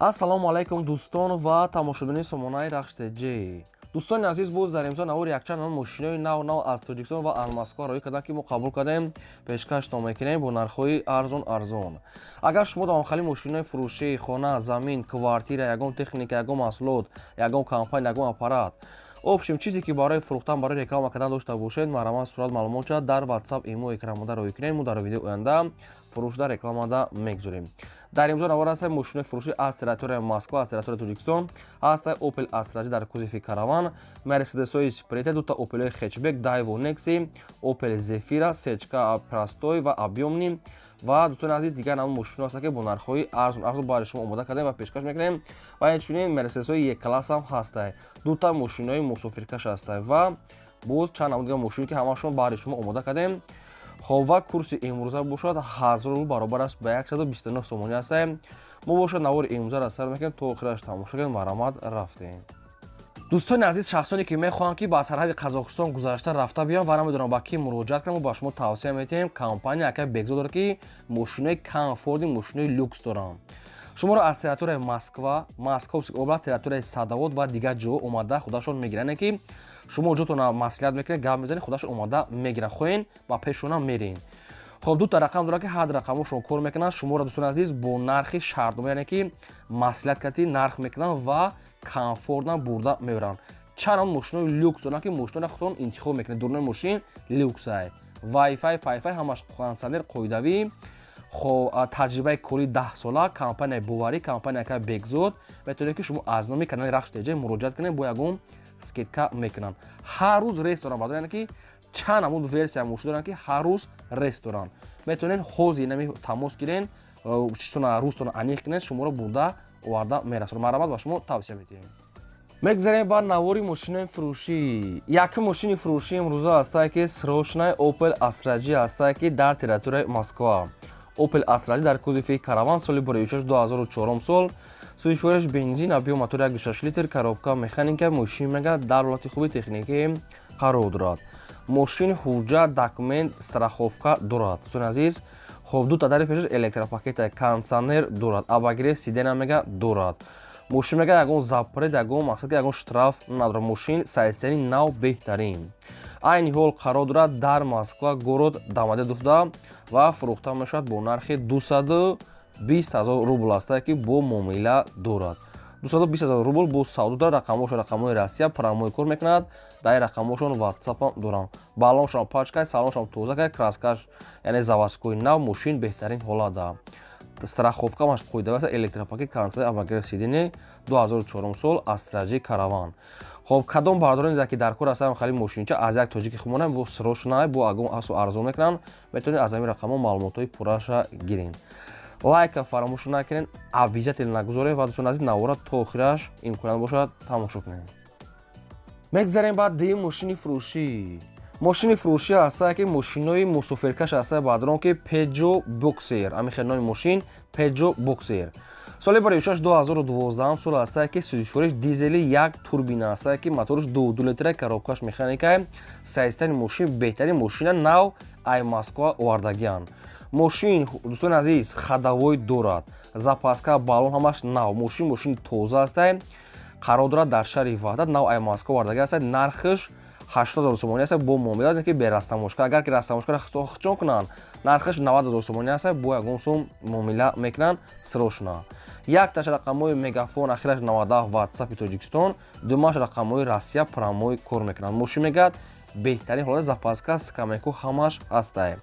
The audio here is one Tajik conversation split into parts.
Ассалому алайкум, дӯстон ва тамошобинони сомонаи Рахш ТЖ. Дӯстони азиз, боз дар имзо навори якчанд мошинои нав нав аз Тоҷикистон ва аз Москва роҳӣ карданд, ки мо қабул кардем, пешкаштон мекунем бо нархҳои арзон арзон. Агар шумо дар хали мошинои фурӯшии хона, замин, квартира, ягон техника, ягон маҳсулот, ягон компания, ягон аппарат, общем, чизе ки барои фурӯхтан, барои реклама кардан дошта бошед, марҳамат, сурат, маълумотча дар WhatsApp, имо, экранмода роҳӣ кунед. Мо дар видеои оянда фурӯшда, рекламада мегузорем. Дар имзо навор ҳастад мошинои фурӯшӣ аз территорияи Москва, аз территорияи Тоҷикистон. Ҳастад Opel Astra дар кузови Караван, Мерседесҳои Спринтер, дута Опелҳои хэтчбек, Daewoo Nexia, Opel Zafira сечка простой ва объёмный ва, дӯстони азиз, дигар намуд мошино ҳастанд, ки бо нархҳои арзон арзон барои шумо омода кардем ва пешкаш мекунем. Ва инчунин Мерседесҳои Е-класс ҳам ҳастад, дута мошинои мусофиркаш ҳастад ва боз чанд намуд дигар мошине, ки ҳамашон барои шумо омода кардем. Хоб, ва курси имрӯза бошад, 1000 рубл баробар аст ба 129 сомонӣ ҳастад. Мо бошад, навори имрӯзаро сар мекунем, то охираш тамошо кунем. Марҳамат, рафтем. Дӯстони азиз, шахсоне ки мехоҳанд, ки ба сарҳади Қазоқистон гузашта рафта биён ва намедонам ба кӣ муроҷиат кунам, ба шумо тавсия метиҳем: компания акай Бекзод дорад, ки мошинои комфортный, мошинои люкс доранд. Шуморо аз территорияи Москва, Московский область, территорияи Садовод ва дигар ҷо омада худашон мегиранд, ки шумо ҷотона маслиҳат мекунед, гап мезанед, худашон омада мегиранд, хоҳен ба пешона мерин. Хоб, дута рақам дорад, ки ҳар рақамошон кор мекунанд. Шуморо, дӯстони азиз, бо нархи шартнома, яъне ки маслиҳат кардӣ, нарх мекунанд ва комфортно бурда меоранд. Чанд мошинои люкс доранд, ки мошиноро худтон интихоб мекунед. Дурнои мошин люксай, вайфай, пайфай ҳамаш, кондитсионер қоидавӣ. Хоб, таҷрибаи кори 10 сола, компанияи боварӣ, компания ка Бекзод. Метавонед, ки шумо аз номи канали Рахш ТЖ муроҷиат кунед, бо ягон скидка мекунанд. Ҳар рӯз рейс доранд, бардор, яъне ки чанд намуд версия мошин доранд, ки ҳар рӯз рейс доранд. Метавонед ҳозир нами тамос гирен, чизтона, рӯзтона аниқ кунед, шуморо бурда оварда мерасонад. Марҳамат, ба шумо тавсия медиҳем. Мегзарем ба навори мошинои фурӯшӣ. Якум мошини фурӯшӣ имрӯза ҳастае, ки срочный Opel Astra J ҳастае, ки дар территорияи Москва. Opel Astra J дар кузови Караван, соли 2006, 2004 сол, сӯзишвориаш бензин, объём мотор 1,6 литр, коробка механика. Мошин мега дар ҳолати хуби техникӣ қарор дорад. Мошин ҳуҷҷат, документ, страховка дорад, дӯстони азиз. Хоб, дута дари пешаш электропакета, кондитсионер дорад, обогрев сиденья мега дорад. Мошин мега ягон запрет, ягон мақсад, ягон штраф надорад. Мошин состояние нав, беҳтарин. Айни ҳол қарор дорад дар Москва, город Домодедово, ва фурӯхта мешавад бо нархи 220 000 рубл астае, ки бо муомила дорад. 220 000 рубл бо савдо дорад. Рақамҳошон рақамҳои Россия, прямой кор мекунад. Дар ин рақамҳошон ватсапам дорам. Баллоншон пачкай, салоншон тоза кай, краскаш, яъне заводской, нав. Мошин беҳтарин ҳолат, страховка маш қоида аст, электропакет, кондитсионер, обогрев сиденья, 2004 сол Астра Ҷи Караван. Хоб, кадом бардороне, ки дар кор ҳастам, хали мошинча аз як тоҷики хумона бо срочный, бо агон асу арзон мекунанд, метавонед аз ҳамин рақамҳо маълумотҳои пурраша гирен. Лайка фаромӯш накунед, обязательно нагузоред ва, дӯстони азиз, навора то охираш имконият бошад, тамошо кунед. Мегзарем ба дуюм мошини фурӯшӣ. Мошини фурӯшӣ ҳастае, ки мошинои мусофиркаш ҳастае, баъдрон ки Peugeot Boxer, ҳамин хел номи мошин, Peugeot Boxer, соли 2006, 2012 сол ҳастае, ки сӯзишвориш дизели, як турбина ҳастае, ки моторш 2,2 литра, коробкаш механика. Состояние мошин беҳтарин. Мошина нав ай Москва овардагианд. Мошин, дӯстони азиз, ходовой дорад, запаска, баллон ҳамаш нав. Мошин мошини тоза ҳастае, қарор дорад дар шаҳри Ваҳдат, нав ай Москва овардаги ҳастад. Нархаш 80 000 сомонӣ аст бо муомила, ки бе растаможка. Агар ки растаможкаро хичон кунанд, нархаш 90 000 сомонӣ аст, бо ягон сум муомила мекунанд. Срочно якташ рақамҳои Мегафон, ахираш 97, Ватсапи Тоҷикистон, думаш рақамҳои Россия, прямой кор мекунанд. Мошин мегӯяд беҳтарин ҳолат, запаска, скамейку ҳамаш ҳастае.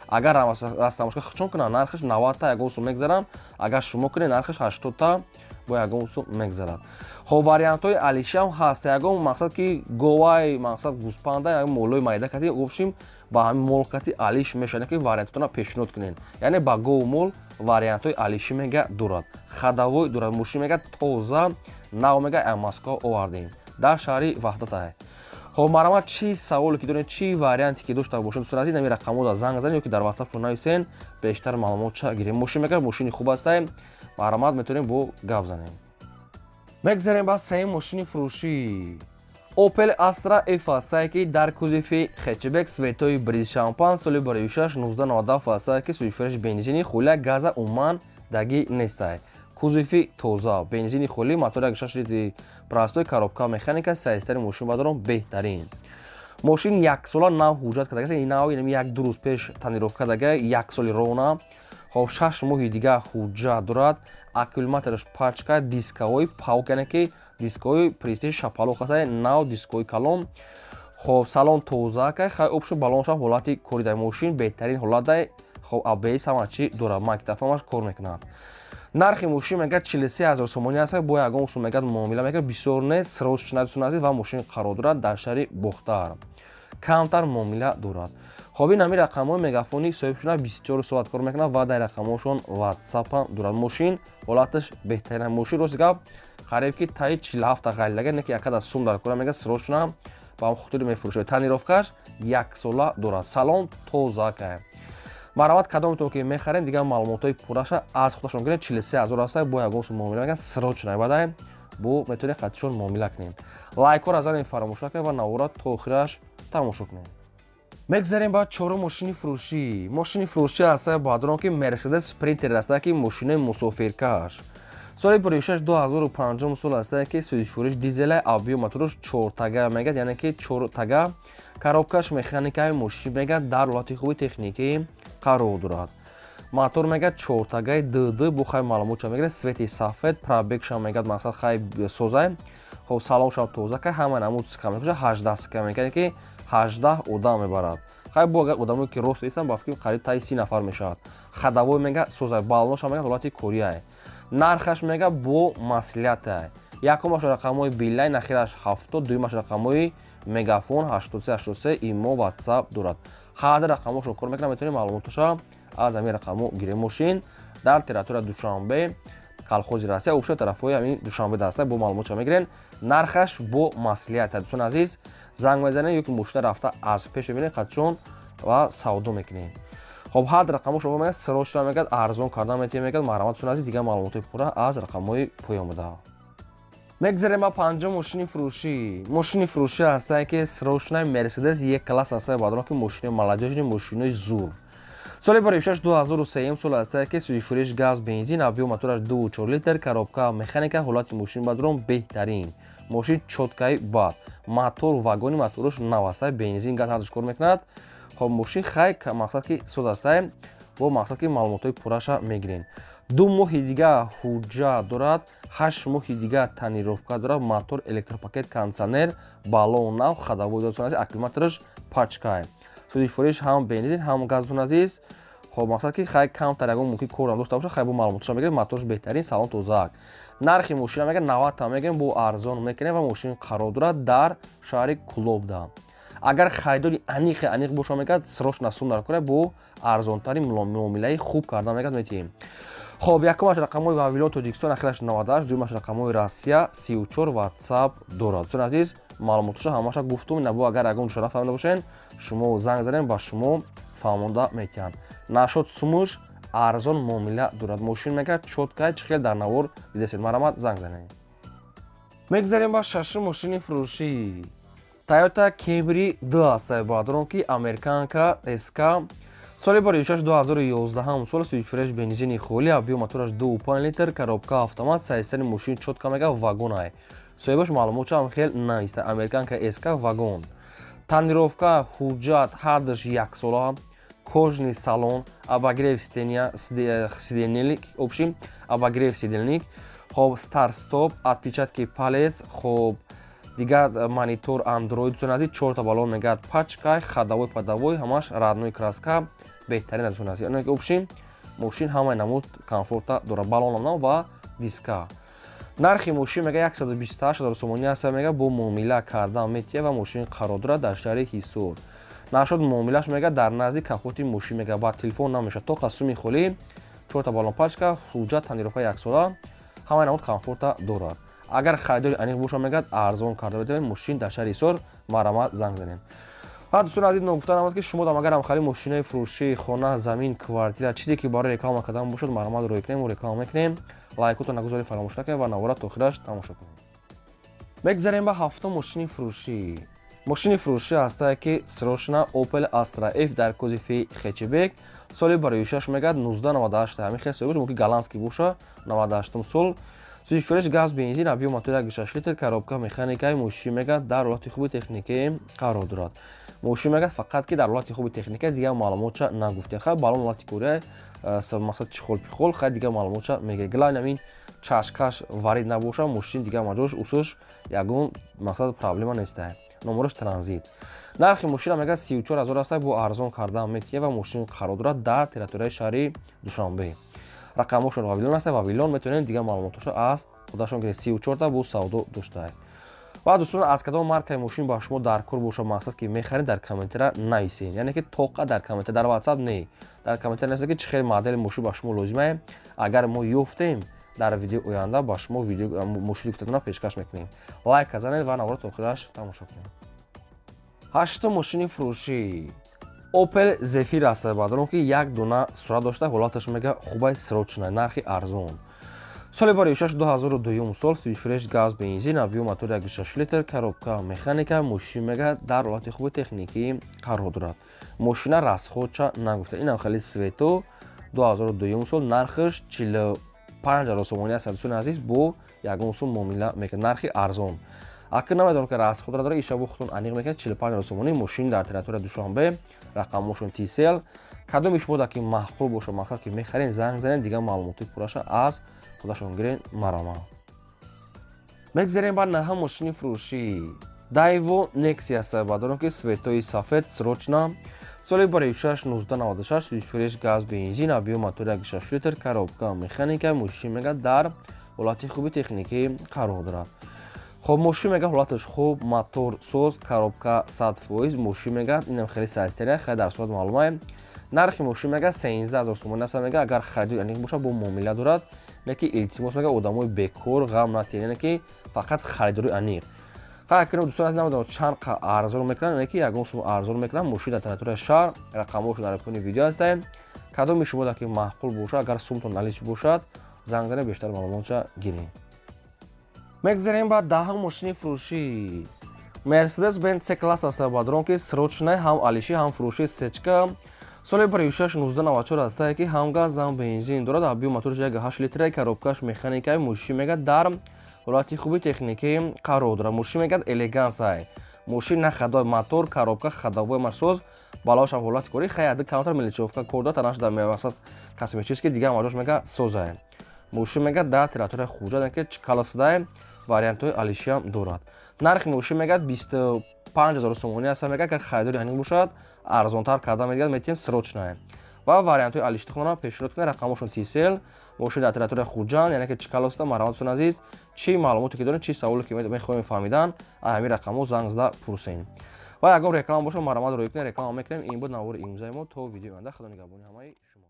Агар растаможка хичон кунанд, нархаш 90та ягон сум мегзаранд. Агар шумо кунед, нархаш 80та бо ягон сум мегзарад. Хоб, вариантҳои алишиам ҳаст. Ягон мақсад, ки говай, мақсад, гӯспанда, ягон молои майда кати, общем, ба ҳамин мол кати алиш мешавад, ки вариантотона пешниҳод кунед, яъне ба гову мол вариантҳои алишӣ мега дорад, ходовой дорад. Мошин мега тоза, нав, мега Москва овардем, дар шаҳри Ваҳдатае. Хоб, марҳамат, чӣ саволе ки доред, чӣ варианте ки дошта бошед, дӯстони азиз, ҳамин рақамҳода занг занед ё ки дар ватсапшон нависен, бештар маълумотша гирем. Мошин мега мошини хуб астае. Марҳамат, метавонем бо гап занем. Мегзарем ба сеюм мошини фурӯшӣ. Opel Astra F ҳастае, ки дар кузови хэтчбек, цветои бриз шампан, соли 2006, 1997 ҳастае, ки сӯзишвориш бензини, хуля газа умуман дагӣ нестае. Кузови тоза, бензини холӣ, мотори 1,6 литри простой, коробка механика, сайзтари мошин бадарон беҳтарин. Мошин яксола нав ҳуҷҷат кардага, нав, 1-2 рӯз пеш тонировка кардага, як соли рона. Хоб, 6 моҳи дига ҳуҷҷат дорад. Аккумулятораш пачка, дискаҳои паук, яъне ки дискаҳои Престиж шапалоқ ҳаста, нав дискаҳои калон. Хоб, салон тоза кай, хай обшу балоншам ҳолати кори дар мошин беҳтарин ҳолат дай. Хоб, АБС ҳама чӣ дорад, магнитофонаш кор мекунад. Нархи мошин мегӯяд 43 000 сомонӣ аст, бо ягон сум мегӯяд муомила мекунад, бисёр не, срочно, дӯстон азиз. Ва мошин қарор дорад дар шаҳри Бохтар, камтар муомила дорад. Хоб, ин ҳамин рақамҳои мегафони соҳибшуна 24 соат кор мекунад ва дар рақамҳошон ватсапам дорад. Мошин ҳолаташ беҳтарин. Мошин, рости гап, қариб ки таи 47 ғалидага, не ки якада сум дар кора, мега срочно, ба ҳам хотири мефурӯшад. Тонировкаш яксола дорад, салон тоза кай. Марҳамат, кадометон ки мехарем, дигар маълумотҳои пурраша аз худашон гиред. 43 000 аста, бо ягон сум муомила мекунад, срочно бадай бо метавонед хатишон муомила кунем. Лайкҳоро занед, фаромӯш накунед ва навора то охираш тамошо кунед. Мегзарем ба чорум мошини фурӯшӣ. Мошини фурӯшӣ аста, баъдорон, ки Мерседес Спринтер аста, ки мошинаи мусофиркаш, соли фурӯшаш 2005 сол аста, ки сӯзишфурӯш дизела, объём мотораш чортага мегӯяд, яъне ки чортага, коробкаш механикаи. Мошин мегӯяд дар ҳолати хуби техникӣ қарор дорад. Мотор мегӯяд чортагаи дд, бу хай маълумотша мегирад, цвети сафед, пробегша мегӯяд мақсад хай созай. Хоб, салоншам тоза кай, ҳама намуд ска мекуша, 18 ска мегӯяд, ки 18 одам мебарад. Хай, бо агар одамое ки рост истанд, ба фикр қариб таи 30 нафар мешавад. Ходовой мега созай, баллоноша мега ҳолати корияй. Нархаш мега бо маслиҳатай. Якумаш рақамҳои Билайн, ахираш 70, дуюмаш рақамҳои Мегафон 83 83, имо, Ватсап дорад. Ҳар рақамҳошро кор мекунад, метавонед маълумоташа аз ҳамин рақамҳо гирем. Мошин дар территория Душанбе, Колхози Россия, обша тарафҳои ҳамин Душанбе даста, бо маълумотша мегирен. Нархаш бо маслиҳат. Дӯстони азиз, занг мезанед ё ки мошина рафта аз пеш мебинед хатшон ва савдо мекунед. Хоб, ҳар рақамҳошро мегӯяд, срочно мегӯяд, арзон кардан метавонед, мегӯяд. Марҳамат, дӯстони азиз, дигар маълумотҳои пурра аз рақамҳои поён буда. Мегзарем ба панҷум мошини фурӯшӣ. Мошини фурӯшӣ ҳастае, ки срочно Мерседес Е класс ҳастае, баъдон ки мошини молодёжный, мошинои зур, соли баришаш 2003 сол ҳастае, ки сӯзишфурӯш газ, бензин, объём мотораш 2,4 литр, коробка механика. Ҳолати мошин бадрон беҳтарин. Мошин чёткаи бад, мотор вагони, мотораш нав ҳастае, бензин, газ ҳардуш кор мекунад. Хоб, мошин хай мақсад ки соз ҳастае, бо мақсад ки маълумотҳои пурраша мегирем. 2 моҳи дига ҳуҷҷат дорад, 8 моҳи дига тонировка дорад. Мотор электропакет, кондитсионер, баллон нав, ходовой дорад, аккумулятораш пачкай, сӯзишфурӯш ҳам бензин, ҳам газ. Дӯстони азиз, хоб, мақсад ки хай камтар ягон мумкин корам дошта бошад, хай бо маълумоташа мегирем. Мотораш беҳтарин, салон тозаак. Нархи мошина мегӯяд 90 та мегӯем, бо арзон мекунем ва мошин қарор дорад дар шаҳри Кулобда. Агар харидори аниқи аниқ боша, мегӯяд, срочно сум дар кора, бо арзонтари муомилаи хуб кардан мегӯяд метиҳем. Хоб, якумаш рақамҳои Вавилон, Тоҷикистон, ахираш 98, дуюмаш рақамҳои Россия 34, Ватсап дорад. Дӯстони азиз, маълумоташа ҳамаша гуфтум. Набо агар ягон ҷо нафаҳмида бошен, шумо занг занем, ба шумо фаҳмонда метиҳанд. Нашод сумуш арзон муомила дорад. Мошин мегӯяд чёткай, чӣ хел дар навор дидесед. Марҳамат, занг занем. Мегзарем ба шашум мошини фурӯшӣ. Тойота Кемри д ҳастае, баъдорон ки американка СК, соли баришаш 2011 сол, сӯзишфурӯш бензини холӣ, объём мотораш 2,5 литр, коробка автомат, сайзтари мошин чётка, мега вагонай. Соҳибаш маълумотшам хел наиста. Американка СК вагон, тонировка, ҳуҷҷат ҳардаш яксола, кожаный салон, обогрев сиденья, общем, обогрев сидельник. Хоб, старт стоп, отпечатки палец, хоб, дигар монитор Android. Дӯстони азиз, чорта баллон мегӯяд пачкай, ходовой, подовой ҳамаш родной краска, беҳтарин аз дӯстони азиз. Яъне ки общем мошин ҳамаи намуд комфорта дорад, баллонам нав ва диска. Нархи мошин мега 128 000 сомонӣ аст, мега бо муомила кардан метиҳад ва мошин қарор дорад дар шаҳри Ҳисор. Нашод муомилаш мега дар назди капоти мошин, мега ба телефон намешавад, тоқа суми холӣ. Чорта баллон пачка, ҳуҷҷат, тонировка яксола, ҳамаи намуд комфорта дорад. Агар харидори аниқ боша, мегӯяд, арзон карда медиҳем. Мошин дар шаҳри Ҳисор, марҳамат, занг занем. Ва дӯстони азиз, ногуфта намад, ки шумо дам агар ҳамхали мошинаи фурӯшӣ, хона, замин, квартира, чизе ки барои реклама кардан бошад, марҳамат, рӯй кунем, реклама мекунем. Лайкотро нагузоред, фаромӯш накунед ва навора то охираш тамошо кунед. Мегзарем ба ҳафтум мошини фурӯшӣ. Мошини фурӯшӣ ҳастае, ки срочно Opel Astra F дар кузови хэтчбек, соли барои 6 мегад 1998. Ҳамин хел соли мумкин голландский боша, 98 сол. Сӯзишвориш газ, бензин, объём мотор 1,6 литр, коробка механикаи. Мошин мегад дар ҳолати хуби техникӣ қарор дорад. Мошин мегад фақат ки дар ҳолати хуби техника, дигар маълумотша нагуфтем. Хай, балон ҳолати кория, мақсад чехол пихол. Хай, дигар маълумотша мегиред. Главное, ҳамин чашкаш варид набоша мошин, дигар маҷош усуш ягон мақсад проблема нестае. Номераш транзит. Нархи мошина мегад 34 ҳазор аста, бо арзон кардан метия ва мошин қарор дорад дар территорияи шаҳри Душанбе. Рақамҳошон Вавилон аста, Вавилон метавонед дигар маълумотҳоша аз худашон гиред. 34та бо савдо доштае. Ва дӯстон, аз кадом маркаи мошин ба шумо дар кор боша, мақсад ки мехаред, дар комментара нависед, яъне ки тоқа дар комментар, дар WhatsApp не, дар комментар нависед, ки чӣ хел модели мошин ба шумо лозимае. Агар мо ёфтем, дар видеои оянда ба шумо видео мошини гуфтатона пешкаш мекунем. Лайк занед ва навора то охираш тамошо кунед. Ҳаштум мошини фурӯшӣ Opel Zafira аст, баъдорон ки як дона сурат дошта, ҳолаташ мега хубай, срочно, нархи арзон. Соли барои 6 2002 сол, сӯзишвориш газ, бензин, объём мотор 1,6 литр, коробка механика. Мошин мега дар ҳолати хуби техникӣ қарор дорад. Мошина расходша нагуфта, инам хеле свето, 2002 сол, нархаш 45 ҳазор сомонӣ аст. Дӯстони азиз, бо ягон сум муомила мекунад, нархи арзон. Акр намедонам, ки расходра дора, ишабо худтон аниқ мекунад. 45 ҳазор сомонӣ, мошин дар территорияи Душанбе, рақамҳошон Tcell. Кадоми шумо ки маъқул боша, мақсад ки мехаред, занг занед, дигар маълумоти пурраша аз худашон гирен. Марама мегзарем ба наҳам мошини фурӯшӣ. Daewoo Nexia аст, баъдорон ки цветои сафед, срочно, соли барои 6 1996, сӯзишвориш газ, бензин, объём мотор 1,6 литр, коробка механика. Мошин мега дар ҳолати хуби техникӣ қарор дорад. Хоб, мошин мега ҳолаташ хуб, мотор соз, коробка 100%. Мошин мега инам хеле сайстерия, хеле дар сурат маълумае. Нархи мошин мега 13 000 сомонӣ аст. Мега агар харидори аниқ боша, бо муомила дорад, не ки илтимос, мега одамои бекор ғам натиҳед, яъне ки фақат харидори аниқ. Хай, акнун, дӯстон аз, намедонам чанд арзон мекунанд, не ки ягон сум арзон мекунанд. Мошин дар территорияи шаҳр, рақамҳошон дар поёни видео ҳастаем. Кадоми шумо ки маъқул боша, агар сумтон налич бошад, занг занед, бештар маълумотша гиред. Мегзарем ба даҳум мошини фурӯшӣ. Мерседес Бенз C класс аст, бадрон ки срочно, ҳам алиши, ҳам фурӯши, сечка, соли барои 6 1994 ҳастае, ки ҳам газ, ҳам бензин дорад, объём мотораш 1,8 литра, коробкаш механикаи. Мошин мега дар ҳолати хуби техникӣ қарор дорад. Мошин мегӯяд элегансай мошин, на хадой, мотор, коробка, ходовой марсоз, балаошам ҳолати кори. Хай, камтар мелочёвка кор дорад, танаш дар мақсад косметический, дигар маҷош мега созай. Мошин мега дар территорияи Хуҷанд, ки Чкаловсдай, вариантҳои алишиам дорад. Нархи мошин мегӯяд 25 000 сомонӣ аст. Мега агар харидори аниқ бошад, арзонтар карда мегӯяд, метиҳем, срочное ва вариантҳои алиштихона пешниҳод кунед. Рақамошон Tcell, мошин дар территорияи Хуҷанд, яъне ки Чкаловста. Марҳамат, дӯстони азиз, чӣ маълумоте ки доред, чӣ саволе ки мехоҳем фаҳмидан, аз ҳамин рақамҳо занг зада пурсем. Ва ягон реклама бошад, марҳамат, рӯй кунед, реклама мекунем. Ин буд навори имрӯзаи мо. То видеои оянда, худо нигаҳбони ҳамаи шумо.